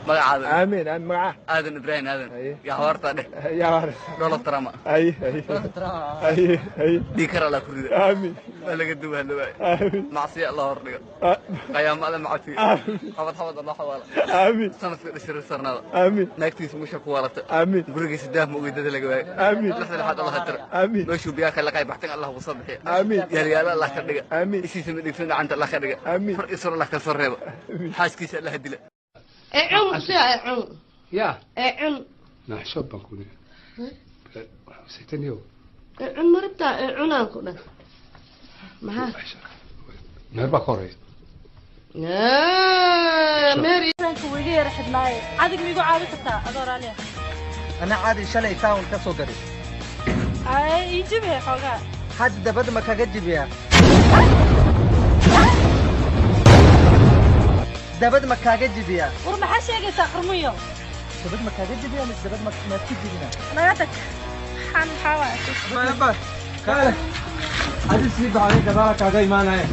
Magacaada? Aamin, aamin. Magaca? Aadan Ibraahim Aadan. Haye. Yaa habarta dheh. Yaa war. Donald Trump. Haye, haye, haye, haye. Dhiig kar Allah ku rida. Aamin. Waa laga duwa hadhawaaye. Aamin. Macsiya Allah hor dhiga. Qiyaamo alla macafiyo. Xabad xabad Allah xawaala. Aamin. Sanadka dhishir sarnaada. Aamin. Naagtiisa musha ku waalata. Aamin. Gurigiisa daah ma ogeydada laga waayo. Aamin. Lixda lixaad Allah ha tira. Aamin. Meeshuu biyaha ka laqay baxtan Allah ugu soo bixiya. Aamin. Yaalyaalo Allah ka dhiga. Aamin. Ishiisa ma dhigsan gacanta Allah ka dhiga. Aamin. Far isur Allah ka soo reeba. Xaaskiisa Allah dila. Ee cun si ee cun. Ya. Ee cun. Naxshood baan ku leeyahay saytaniyow. Ee cun marabtaa, ee cunaan ku dhan maxaa? Meer baa ka horeeya. Mary. Wiiga yara xidhnaaye, adig miigu caawi kartaa adoo raaliya? Ana caadi shalay town ka soo gaday. Ay, ii jibihe xoogaa. Hadda dabada ma kaga jibiyaa? Dabad ma kaaga jibiyaa? War maxaa sheegaysaa, qarmuyo? Dabad ma kaaga jibiyaa mise dabad ma maad ku jibinaa? Naga tag, maxaan maxaa waay? Kaale, adi sii baxday, gadaala kaaga imaanaya.